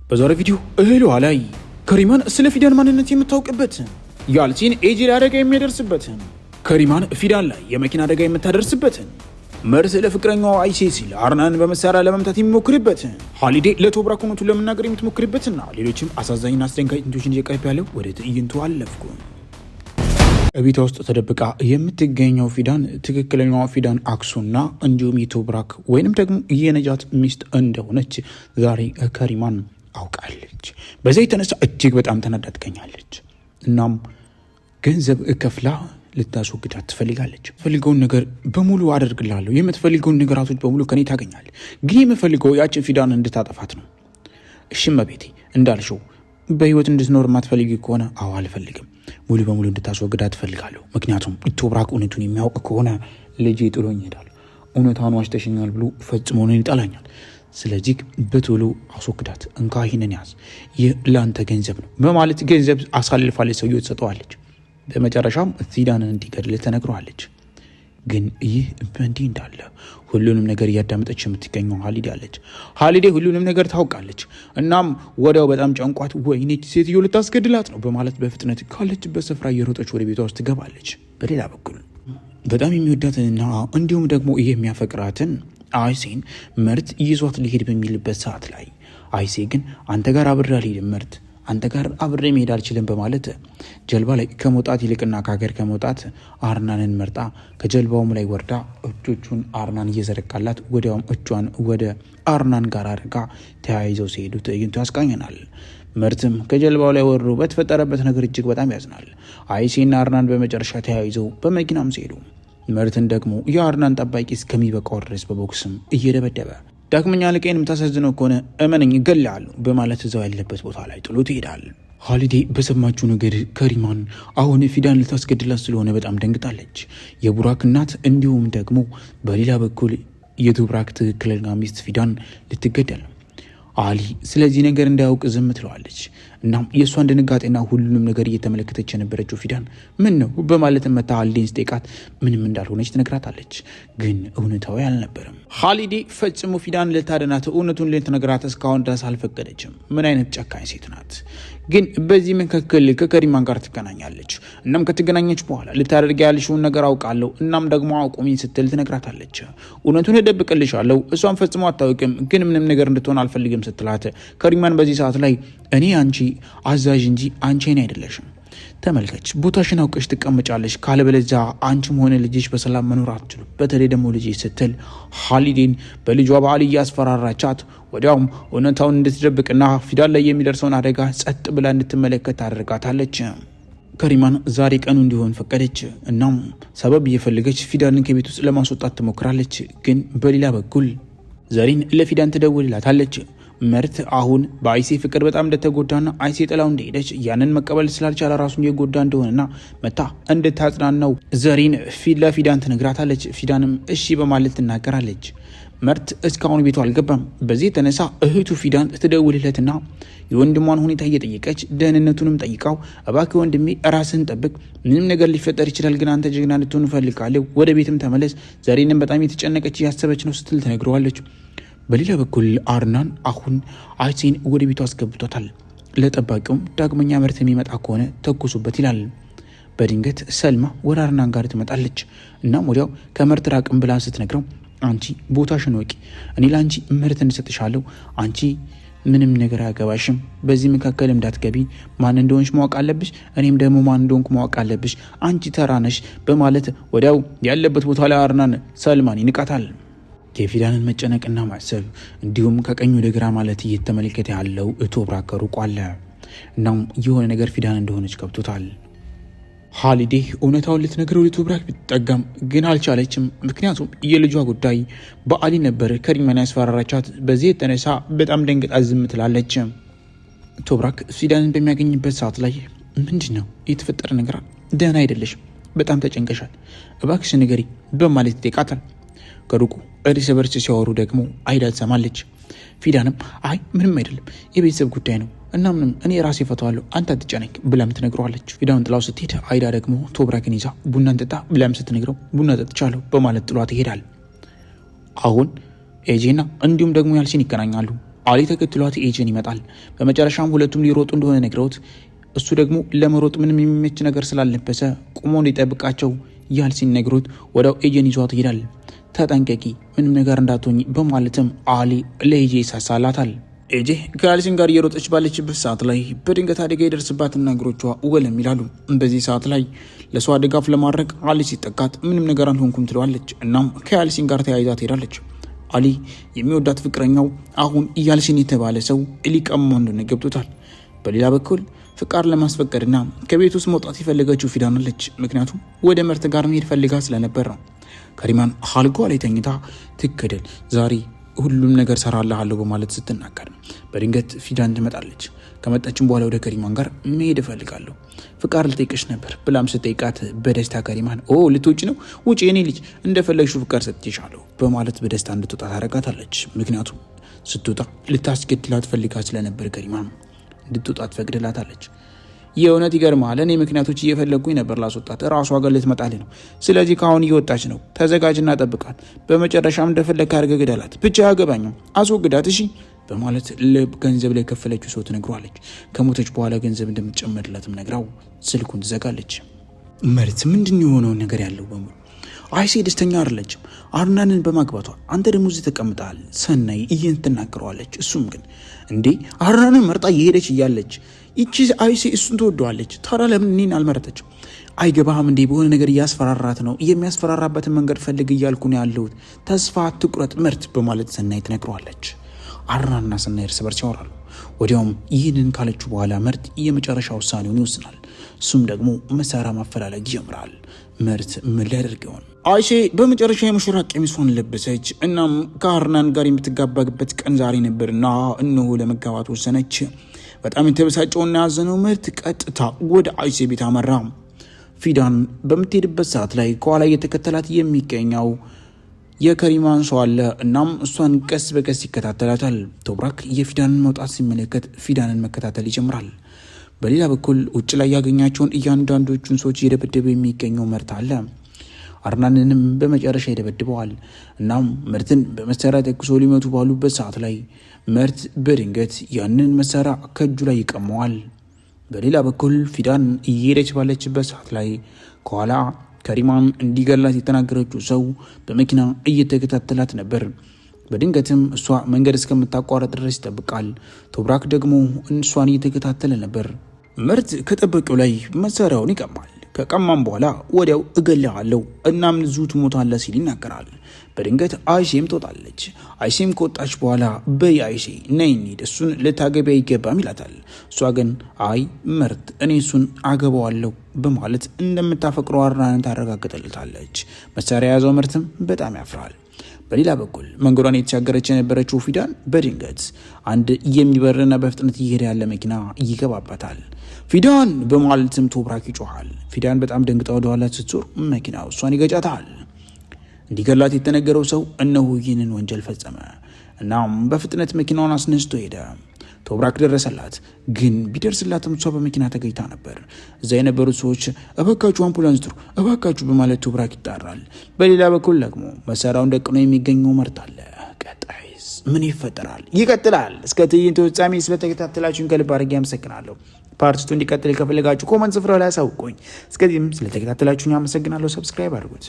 በዛሬ ቪዲዮ እህል ውሃ ላይ ከሪማን ስለ ፊዳን ማንነት የምታውቅበትን፣ ያልሲን ኤጂ ላይ አደጋ የሚያደርስበትን፣ ከሪማን ፊዳን ላይ የመኪና አደጋ የምታደርስበትን፣ መርስ ለፍቅረኛው አይሴ ሲል አርናን በመሳሪያ ለመምታት የሚሞክርበትን፣ ሆሊዴ ለቶብራክ እውነቱን ለመናገር የምትሞክርበትና ሌሎችም አሳዛኝና አስደንጋጭ ትዕይንቶችን እየቀርብ ያለው ወደ ትዕይንቱ አለፍኩ። እቤቷ ውስጥ ተደብቃ የምትገኘው ፊዳን ትክክለኛዋ ፊዳን አክሱና እንዲሁም የቶብራክ ወይንም ደግሞ የነጃት ሚስት እንደሆነች ዛሬ ከሪማን አውቃለች። በዚያ የተነሳ እጅግ በጣም ተናዳ ትገኛለች። እናም ገንዘብ ከፍላ ልታስወግዳት ትፈልጋለች። ፈልገውን ነገር በሙሉ አደርግልሃለሁ፣ የምትፈልገውን ነገራቶች በሙሉ ከኔ ታገኛለህ፣ ግን የምፈልገው ያችን ፊዳን እንድታጠፋት ነው። እሺ እመቤቴ፣ እንዳልሽው በህይወት እንድትኖር የማትፈልጊ ከሆነ አዎ አልፈልግም፣ ሙሉ በሙሉ እንድታስወግዳት ትፈልጋለሁ። ምክንያቱም ቶብራክ እውነቱን የሚያውቅ ከሆነ ልጄ ጥሎኝ ይሄዳል፣ እውነታን ዋሽተሽኛል ብሎ ፈጽሞ እኔን ይጠላኛል። ስለዚህ በቶሎ አስወግዳት፣ እንካ ይህንን ያዝ፣ ይህ ለአንተ ገንዘብ ነው በማለት ገንዘብ አሳልፋ ለሰውየው ትሰጠዋለች። በመጨረሻም ፊዳንን እንዲገድል ተነግረዋለች። ግን ይህ በእንዲህ እንዳለ ሁሉንም ነገር እያዳመጠች የምትገኘው ሀሊዴ አለች። ሀሊዴ ሁሉንም ነገር ታውቃለች። እናም ወዲያው በጣም ጨንቋት ወይኔ ሴትዮ ልታስገድላት ነው በማለት በፍጥነት ካለችበት ስፍራ እየሮጠች ወደ ቤቷ ውስጥ ትገባለች። በሌላ በኩል በጣም የሚወዳትንና እንዲሁም ደግሞ የሚያፈቅራትን አይሴን ምርት ይዟት ሊሄድ በሚልበት ሰዓት ላይ አይሴ ግን አንተ ጋር አብሬ አልሄድም ምርት፣ አንተ ጋር አብሬ መሄድ አልችልም በማለት ጀልባ ላይ ከመውጣት ይልቅና ከሀገር ከመውጣት አርናንን መርጣ ከጀልባውም ላይ ወርዳ እጆቹን አርናን እየዘረጋላት ወዲያውም እጇን ወደ አርናን ጋር አድርጋ ተያይዘው ሲሄዱ ትዕይንቱ ያስቃኘናል። ምርትም ከጀልባው ላይ ወርዶ በተፈጠረበት ነገር እጅግ በጣም ያዝናል። አይሴና አርናን በመጨረሻ ተያይዘው በመኪናም ሲሄዱ ምርትን ደግሞ የአርናን ጠባቂ እስከሚበቃው ድረስ በቦክስም እየደበደበ ዳግመኛ አለቃዬን የምታሳዝነው ከሆነ እመነኝ እገልሃለሁ በማለት እዛው ያለበት ቦታ ላይ ጥሎት ይሄዳል። ሆሊዴ በሰማችው ነገር ከሪማን አሁን ፊዳን ልታስገድላት ስለሆነ በጣም ደንግጣለች። የቡራክ እናት እንዲሁም ደግሞ በሌላ በኩል የቱብራክ ትክክለኛ ሚስት ፊዳን ልትገደል ነው። አሊ ስለዚህ ነገር እንዳያውቅ ዝም ትለዋለች። እናም የእሷን ድንጋጤና ሁሉንም ነገር እየተመለከተች የነበረችው ፊዳን ምን ነው በማለት መታ ሀሊዴን ስጠይቃት ምንም እንዳልሆነች ትነግራታለች። ግን እውነታዊ አልነበረም። ሀሊዴ ፈጽሞ ፊዳን ልታደናት እውነቱን ልትነግራት እስካሁን ድረስ አልፈቀደችም። ምን አይነት ጨካኝ ሴት ናት? ግን በዚህ መካከል ከከሪማን ጋር ትገናኛለች። እናም ከተገናኘች በኋላ ልታደርግ ያልሽውን ነገር አውቃለሁ፣ እናም ደግሞ አቁሚኝ ስትል ትነግራታለች። እውነቱን እደብቅልሻለሁ፣ እሷን ፈጽሞ አታውቅም፣ ግን ምንም ነገር እንድትሆን አልፈልግም ስትላት ከሪማን በዚህ ሰዓት ላይ እኔ አንቺ አዛዥ እንጂ አንቺ እኔ አይደለሽም። ተመልከች፣ ቦታሽን አውቀሽ ትቀመጫለሽ፣ ካለበለዚያ አንቺም ሆነ ልጅሽ በሰላም መኖር አትችሉም። በተለይ ደግሞ ልጅሽ ስትል ሀሊዴን በልጇ በዓል እያስፈራራቻት ወዲያውም እውነታውን እንድትደብቅና ፊዳን ላይ የሚደርሰውን አደጋ ጸጥ ብላ እንድትመለከት ታደርጋታለች። ከሪማን ዛሬ ቀኑ እንዲሆን ፈቀደች። እናም ሰበብ እየፈለገች ፊዳንን ከቤት ውስጥ ለማስወጣት ትሞክራለች። ግን በሌላ በኩል ዘሪን ለፊዳን ትደውልላታለች። መርት አሁን በአይሴ ፍቅር በጣም እንደተጎዳና አይሴ ጥላው እንደሄደች ያንን መቀበል ስላልቻለ ራሱን የጎዳ እንደሆነና መታ እንድታጽናናው ዘሪን ለፊዳን ትነግራታለች። ፊዳንም እሺ በማለት ትናገራለች። መርት እስካሁን ቤቱ አልገባም። በዚህ የተነሳ እህቱ ፊዳን ትደውልለትና የወንድሟን ሁኔታ እየጠየቀች ደህንነቱንም ጠይቃው እባክህ ወንድሜ ራስህን ጠብቅ፣ ምንም ነገር ሊፈጠር ይችላል፣ ግን አንተ ጀግና እንድትሆን እፈልጋለሁ፣ ወደ ቤትም ተመለስ፣ ዘሪንም በጣም የተጨነቀች እያሰበች ነው ስትል ትነግረዋለች። በሌላ በኩል አርናን አሁን አይሴን ወደ ቤቱ አስገብቶታል። ለጠባቂውም ዳግመኛ መርት የሚመጣ ከሆነ ተኩሱበት ይላል። በድንገት ሰልማ ወደ አርናን ጋር ትመጣለች። እናም ወዲያው ከመርት ራቅም ብላ ስትነግረው አንቺ ቦታሽን ወቂ፣ እኔ ለአንቺ ምርት እንሰጥሻለሁ፣ አንቺ ምንም ነገር አያገባሽም፣ በዚህ መካከል እንዳትገቢ፣ ማን እንደሆንሽ ማወቅ አለብሽ፣ እኔም ደግሞ ማን እንደሆንኩ ማወቅ አለብሽ፣ አንቺ ተራ ነሽ በማለት ወዲያው ያለበት ቦታ ላይ አርናን ሰልማን ይንቃታል። የፊዳንን መጨነቅና ማሰብ እንዲሁም ከቀኝ ወደ ግራ ማለት እየተመለከተ ያለው ቶብራክ ከሩቅ አለ። እናም የሆነ ነገር ፊዳን እንደሆነች ገብቶታል። ሀሊዴ እውነታውን ልትነግረው ለቶብራክ ብትጠጋም ግን አልቻለችም። ምክንያቱም የልጇ ጉዳይ በአሊ ነበር ከሪማን ያስፈራራቻት። በዚህ የተነሳ በጣም ደንግጣ ዝም ትላለች። ቶብራክ ፊዳንን በሚያገኝበት ሰዓት ላይ ምንድን ነው የተፈጠረ ነገር? ደህና አይደለሽም፣ በጣም ተጨንቀሻል፣ እባክሽ ንገሪ በማለት ይጠይቃታል። ከሩቁ እርስ በርስ ሲያወሩ ደግሞ አይዳ ትሰማለች። ፊዳንም አይ ምንም አይደለም የቤተሰብ ጉዳይ ነው እና ምንም እኔ ራሴ እፈታዋለሁ አንተ አትጨነቅ ብላም ትነግረዋለች። ፊዳን ጥላው ስትሄድ አይዳ ደግሞ ቶብራክን ይዛ ቡና እንጠጣ ብላም ስትነግረው ቡና ጠጥቻለሁ በማለት ጥሏት ይሄዳል። አሁን ኤጄና እንዲሁም ደግሞ ያልሲን ይገናኛሉ። አሊ ተከትሏት ኤጀን ይመጣል። በመጨረሻም ሁለቱም ሊሮጡ እንደሆነ ነግረውት እሱ ደግሞ ለመሮጥ ምንም የሚመች ነገር ስላለበሰ ቁሞ እንዲጠብቃቸው ያልሲን ነግሮት ወዲያው ኤጀን ይዟት ይሄዳል። ተጠንቀቂ፣ ምንም ነገር እንዳትሆኝ በማለትም አሊ ለኤጄ ይሳሳላታል። ኤጄ ከያልሲን ጋር እየሮጠች ባለችበት ሰዓት ላይ በድንገት አደጋ ይደርስባትና እግሮቿ ወለም ይላሉ። በዚህ ሰዓት ላይ ለሷ ድጋፍ ለማድረግ አሊ ሲጠጋት ምንም ነገር አልሆንኩም ትለዋለች። እናም ከያልሲን ጋር ተያይዛ ትሄዳለች። አሊ የሚወዳት ፍቅረኛው አሁን ያልሲን የተባለ ሰው ሊቀማው እንደሆነ ገብቶታል። በሌላ በኩል ፍቃድ ለማስፈቀድና ከቤት ውስጥ መውጣት የፈለገችው ፊዳን አለች። ምክንያቱም ወደ መርት ጋር መሄድ ፈልጋ ስለነበር ነው። ከሪማን አልጋዋ ላይ ተኝታ ትከደል ዛሬ ሁሉም ነገር ሰራልሃለሁ በማለት ስትናገር በድንገት ፊዳን ትመጣለች። ከመጣችም በኋላ ወደ ከሪማን ጋር መሄድ እፈልጋለሁ ፍቃድ ልጠይቅሽ ነበር ብላም ስጠይቃት በደስታ ከሪማን ኦ ልትውጭ ነው? ውጭ የኔ ልጅ እንደፈለግሽው ፍቃድ ሰጥቼሻለሁ በማለት በደስታ እንድትወጣ ታደርጋታለች። ምክንያቱም ስትወጣ ልታስገድላት ፈልጋ ስለነበር ከሪማን እንድትወጣ ትፈቅድላታለች። የእውነት ይገርማል። እኔ ምክንያቶች እየፈለግኩኝ ነበር ላስወጣት፣ እራሷ ጋር ልትመጣልኝ ነው። ስለዚህ ከአሁን እየወጣች ነው፣ ተዘጋጅና ጠብቃት። በመጨረሻም እንደፈለግክ አድርገህ ግደላት፣ ብቻ አያገባኝም፣ አስወግዳት እሺ በማለት ገንዘብ ላይ ከፈለችው ሰው ትነግሯለች። ከሞተች በኋላ ገንዘብ እንደምትጨመርላትም ነግራው ስልኩን ትዘጋለች። መርት ምንድን የሆነውን ነገር ያለው በሙሉ አይሴ ደስተኛ አይደለችም አርናንን በማግባቷ። አንተ ደግሞ እዚህ ተቀምጠሃል ሰናይ እየን ትናገረዋለች። እሱም ግን እንዴ አርናንን መርጣ እየሄደች እያለች ይቺ አይሴ እሱን ትወደዋለች፣ ታዲያ ለምን እኔን አልመረጠችም? አይገባህም እንዴ በሆነ ነገር እያስፈራራት ነው። የሚያስፈራራበትን መንገድ ፈልግ እያልኩ ነው ያለሁት። ተስፋ ትቁረጥ ምርት በማለት ሰናይ ትነግረዋለች። አርናና ሰናይ እርስ በርስ ያወራሉ። ወዲያውም ይህንን ካለችው በኋላ መርት የመጨረሻ ውሳኔውን ይወስናል። እሱም ደግሞ መሳሪያ ማፈላለግ ይጀምራል። መርት ምን ሊያደርግ ይሆን? አይሼ በመጨረሻ የሙሽራ ቀሚሷን ለበሰች። እናም ከአርናን ጋር የምትጋባበት ቀን ዛሬ ነበርና እነሆ ለመጋባት ወሰነች። በጣም የተበሳጨውና ያዘነው መርት ቀጥታ ወደ አይሼ ቤት አመራ። ፊዳን በምትሄድበት ሰዓት ላይ ከኋላ እየተከተላት የሚገኘው የከሪማን ሰው አለ። እናም እሷን ቀስ በቀስ ይከታተላታል። ቶብራክ የፊዳንን መውጣት ሲመለከት ፊዳንን መከታተል ይጀምራል። በሌላ በኩል ውጭ ላይ ያገኛቸውን እያንዳንዶቹን ሰዎች እየደበደበ የሚገኘው መርት አለ። አርናንንም በመጨረሻ ይደበድበዋል። እናም መርትን በመሳሪያ ተኩሶ ሊመቱ ባሉበት ሰዓት ላይ መርት በድንገት ያንን መሳሪያ ከእጁ ላይ ይቀመዋል። በሌላ በኩል ፊዳን እየሄደች ባለችበት ሰዓት ላይ ከኋላ ከሪማን እንዲገላት የተናገረችው ሰው በመኪና እየተከታተላት ነበር። በድንገትም እሷ መንገድ እስከምታቋረጥ ድረስ ይጠብቃል። ቶብራክ ደግሞ እሷን እየተከታተለ ነበር። ምርት ከጠበቂው ላይ መሳሪያውን ይቀማል። ከቀማም በኋላ ወዲያው እገልሃለሁ እናም እዚሁ ትሞታለህ ሲል ይናገራል። በድንገት አይሼም ትወጣለች። አይሼም ከወጣች በኋላ በይ አይሼ ነይ እንሂድ፣ እሱን ልታገቢ አይገባም ይላታል። እሷ ግን አይ ምርት እኔ እሱን አገባዋለሁ በማለት እንደምታፈቅረው አርናንን ታረጋግጥልታለች። መሳሪያ የያዘው ምርትም በጣም ያፍራል። በሌላ በኩል መንገዷን የተሻገረች የነበረችው ፊዳን በድንገት አንድ የሚበርና በፍጥነት እየሄደ ያለ መኪና ይገባባታል። ፊዳን በማለትም ቶብራክ ይጮሃል። ፊዳን በጣም ደንግጣ ወደኋላ ስትዞር መኪናው እሷን ይገጫታል። እንዲገላት የተነገረው ሰው እነሆ ይህንን ወንጀል ፈጸመ። እናም በፍጥነት መኪናውን አስነስቶ ሄደ። ቶብራክ ደረሰላት። ግን ቢደርስላትም እሷ በመኪና ተገኝታ ነበር። እዛ የነበሩት ሰዎች እባካችሁ አምቡላንስ ጥሩ፣ እባካችሁ በማለት ቶብራክ ይጣራል። በሌላ በኩል ደግሞ መሳሪያውን ደቅኖ የሚገኘው መርት አለ። ቀጣይስ ምን ይፈጠራል? ይቀጥላል። እስከ ትዕይንቱ ፍጻሜ ስለተከታተላችሁን ከልብ አድርጌ አመሰግናለሁ። Part two እንዲቀጥል ከፈለጋችሁ comment ስፍራ ላይ አሳውቁኝ። እስከዚህም ስለተከታተላችሁኝ አመሰግናለሁ። Subscribe አድርጉት።